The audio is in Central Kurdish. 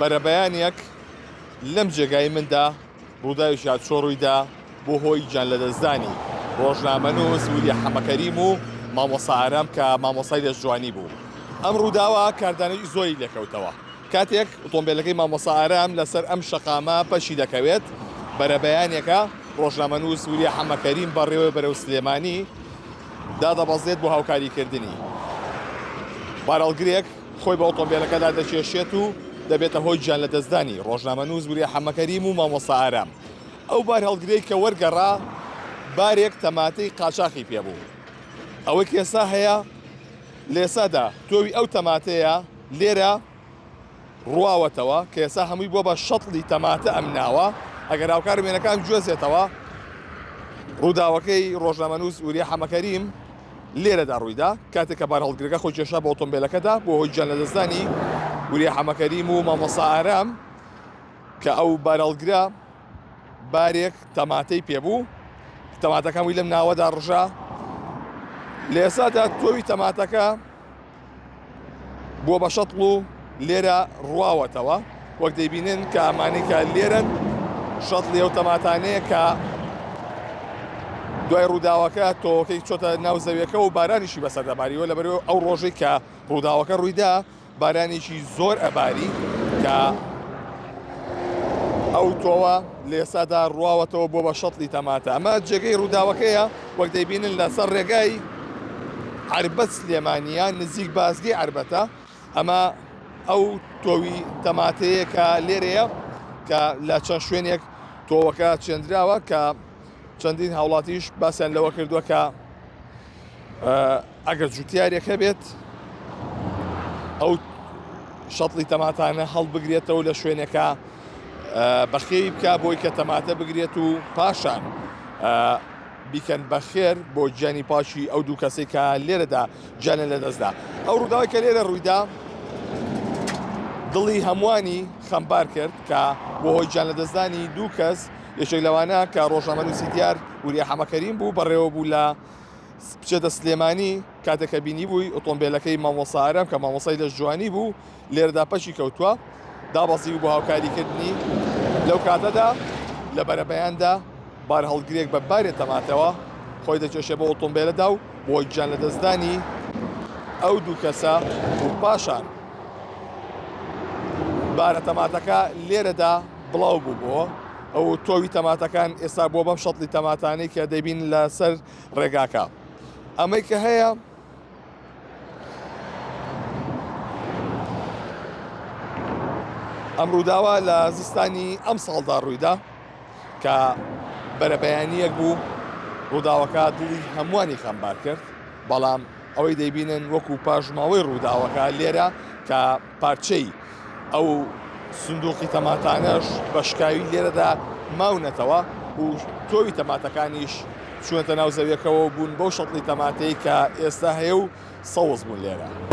بەرەبەیانێک لەم جێگای مندا ڕووداوێکی هاتوچۆ ڕوویدا بۆ هۆی گیانلەدەستدانی ڕۆژنامەنووس وریا حەمەکەریم و مامۆستا ئارام کە مامۆستای لەشجوانی بوو. ئەم ڕووداوە کاردانەوەی زۆری لێکەوتەوە. کاتێک ئۆتۆمبێلەکەی مامۆستا ئارام لەسەر ئەم شەقامە پەکی دەکەوێت، بەرەبەیانێکە ڕۆژنامەنووس وریا حەمەکەریم بەڕێوە بەرەو سلێمانی دادەبەزێت بۆ هاوکاریکردنی. بارهەڵگرێک خۆی بە ئۆتۆمبێلەکەدا دەکێشێت و دەبێتە هۆی گیانلەدەستدانی ڕۆژنامەنووس وریا حەمەکەریم و مامۆستا ئارام. ئەو بارهەڵگرەی کە وەرگەڕا بارێک تەماتەی قاچاخی پێبوو. ئەوەی کە ئێستا هەیە لە ئێستادا تۆوی ئەو تەماتەیە لێرە ڕواوەتەوە کە ئێستا هەمووی بووە بە شەتڵی تەماتە ئەم ناوە ئەگەر هاوکار وێنەکان گوێزێتەوە ڕووداوەکەی ڕۆژنامەنووس وریا حەمەکەریم لێرەدا ڕوویدا کاتێک کە بارهەڵگرەکە خۆی کێشا بە ئۆتۆمبێلەکەدا بۆ هۆی گیان لەدەستدانی وریا حەمەکەریم و مامۆستا ئارام کە ئەو بارهەڵگرە بارێک تەماتەی پێبوو تەماتەکە هەمووی لەم ناوەدا ڕژا لە ئێستادا تۆوی تەماتەکە بووە بە شەتڵ و لێرە ڕواوەتەوە وەک دەیبینن کە ئەمانەی کە لێرەن شەتڵی ئەو تەماتانەیە کە دوای ڕووداوەکە تۆوەکەی چۆتە ناو زەویەکە و بارانیشی بەسەردا باریوە لەبەرەوە ئەو ڕۆژەی کە ڕووداوەکە ڕوویدا بارانێکی زۆر ئەباری کە ئەو تۆوە لە ئێستادا ڕواوەتەوە بۆ بە شەتڵی تەماتە ئەمە جێگەی ڕووداوەکەیە وەک دەیبینن لەسەر ڕێگای عەربەت سلێمانیە نزیک بازگەی عەربەتە ئەمە ئەو تۆوی تەماتەیە کە لێرەیە کە لە چەند شوێنێک تۆوەکە چێندراوە کە چەندین هاوڵاتیش باسیان لەوە کردووە کە ئەگەر جوتیارێک هەبێت ئەو شەتڵی تەماتانە هەڵبگرێتەوە لە شوێنێکە بەخێوی بکە بۆی کە تەماتە بگرێت و پاشان بیکەن بەخێر بۆ گیانی پاکی ئەو دوو کەسێک کە لێرەدا گیانیان لەدەستدا ئەو ڕووداوی کە لێرە ڕوویدا دڵی هەمووانی خەمبار کرد کە بۆ هۆی گیان لەدەستدانی دوو کەس یەکێک لەوانە کە ڕۆژنامەنووسی دیار وریا حەمەکەریم بوو بەڕێوە بوو لە بچێتە سلێمانی کاتێک کە بینیبووی ئۆتۆمبێلەکەی مامۆستا ئارام کە مامۆستای لەش جوانی بوو لێرەدا پەکی کەوتووە دابەزی بۆ هاوکاریکردنی لەو کاتەدا لە بەرەبەیاندا بارهەڵگرێک بە بارێ تەماتەوە خۆی دەکێشێ بۆ ئۆتۆمبێلەدا و بۆ گیان لەدەستدانی ئەو دوو کەسە و پاشان بارە تەماتەکە لێرەدا بڵاو بوو بۆ ئەو تۆوی تەماتەکان ئێستا بۆ بەم شەتڵی تەماتانەی کە دەبین لەسەر ڕێگاکە ئەمەی کە هەیە ئەم ڕووداوە لە زستانی ئەم ساڵدا ڕوویدا کە بەرەبەیانیەک بوو ڕووداوەکە دڵی هەمووانی خەمبار کرد بەڵام ئەوەی دەیبینن وەکو پاشماوەی ڕووداوەکە لێرە کە پارچەی ئەو سندوقی تەماتانەش بە شکاوی لێرەدا ماونەتەوە و تۆوی تەماتەکانیش چوونەتە ناو زەویەکەوە و بوون بەو شەتڵی تەماتەی کە ئێستا هەیە و سەوز بوون لێرە.